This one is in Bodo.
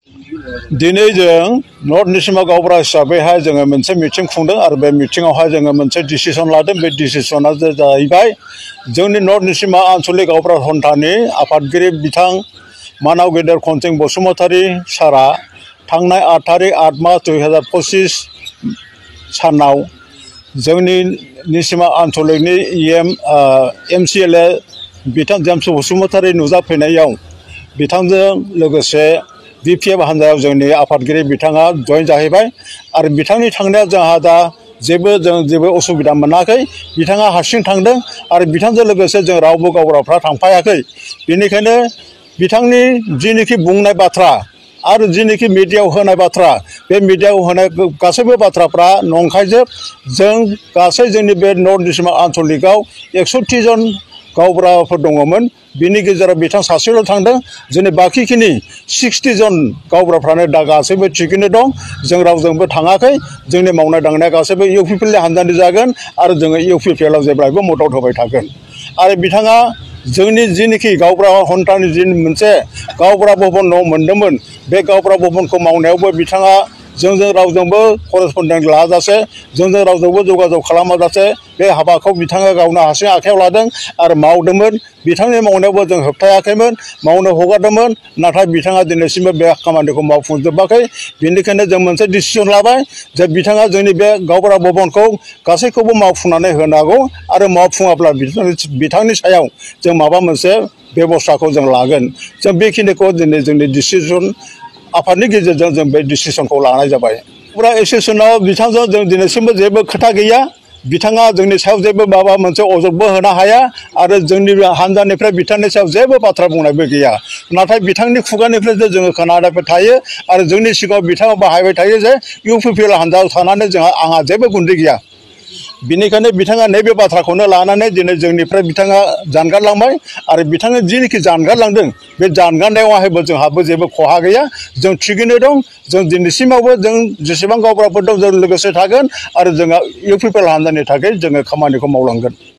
दिनै जों नर्थ निसिमा गावबुरा हिसाबैहाय जोङो मोनसे मिटिं खुंदों आरो बे मिटिंआवहाय जोङो मोनसे डिसिसन लादों। बे डिसिसना जाहैबाय जोंनि नर्थ निसिमा आन्चलिक गावबुरा सन्थाननि आफादगिरि बिथां मानाव गेदेर खनसिं बसुमतारी सारा थांनाय 8 तारिख 8 मार्च 2025 सानाव जोंनि निसिमा आन्चलिकनि MCLA बिथां जेम्स बसुमतारी नुजाफैनायाव बिथांजों लोगोसे BPF हान्जायाव जोंनि आफादगिरि बिथाङा जइन जाहैबाय आरो बिथांनि थांनायाव जोंहा दा जेबो असुबिदा मोनाखै। बिथाङा हारसिं थांदों आरो बिथांजों लोगोसे जों रावबो गावबुराफ्रा थांफायाखै। बेनिखायनो बिथांनि जिनिखि बुंनाय बाथ्रा आरो जिनिखि मिडियायाव होनाय बाथ्रा बे मिडियायाव होनाय गासैबो बाथ्राफ्रा नंखायजोब। जों गासै जोंनि बे नर्थ निसिमा आन्चलिकआव 61 जन गावबुराफोर दङमोन। बिनि गेजेराव बिथां सासेल' थांदों। जोंनि बाखिखिनि 60 जन गावबुराफ्रानो दा गासैबो थिगैनो दं। जों रावजोंबो थाङाखै। जोंनि मावनाय दांनाया गासैबो UPPL हान्जानि जागोन आरो जोङो UPPL आव जेब्लायबो मदद होबाय थागोन। आरो बिथाङा जोंनि जिनिखि गावबुरा सन्थाननि जि मोनसे गावबुरा भवन न' मोन्दोंमोन बे गावबुरा भवनखौ मावनायावबो बिथाङा जोंजों रावजोंबो करेसपन्डेन्ट लाजासे जोंजों रावजोंबो जगाजग खालामाजासे बे हाबाखौ बिथाङा गावनो हारसिं आखायाव लादों आरो मावदोंमोन। बिथांनि मावनायावबो जों होबथायाखैमोन, मावनो हगारदोंमोन। नाथाय बिथाङा दिनैसिमबो बे खामानिखौ मावफुंजोबाखै। बेनिखायनो जों मोनसे डिसिसन लाबाय जे बिथाङा जोंनि बे गावबुरा भवनखौ गासैखौबो मावफुंनानै होनांगौ आरो मावफुङाब्ला बिथांनि सायाव जों माबा मोनसे बेबस्थाखौ जों लागोन। जों बेखिनिखौ दिनै जोंनि डिसिसन आफादनि गेजेरजों जों बे डिसिसनखौ लानाय जाबाय। गावबुरा एसोसिएसनाव बिथांजों जों दिनैसिमबो जेबो खोथा गैया। बिथाङा जोंनि सायाव जेबो माबा मोनसे अजदबो होनो हाया आरो जोंनि हान्जानिफ्राय बिथांनि सायाव जेबो बाथ्रा बुंनायबो गैया। नाथाय बिथांनि खुगानिफ्रायसो जोङो खोनाबाय थायो आरो जोंनि सिगाङाव बिथाङा बाहायबाय थायो जे UPPL हान्जायाव थानानै आंहा जेबो गुन्दै गैया। बिनिखायनो बिथाङा नैबे बाथ्राखौनो लानानै दिनै जोंनिफ्राय बिथाङा जानगारलांबाय आरो बिथाङा जिनिखि जानगारलांदों बे जानगारनायावहायबो जोंहाबो जेबो खहा गैया। जों थिगैनो दं। जों दिनैसिमावबो जों जेसेबां गावबुराफोर दं जों लोगोसे थागोन आरो जोङो UPPL हान्जानि थाखाय जोङो खामानिखौ मावलांगोन।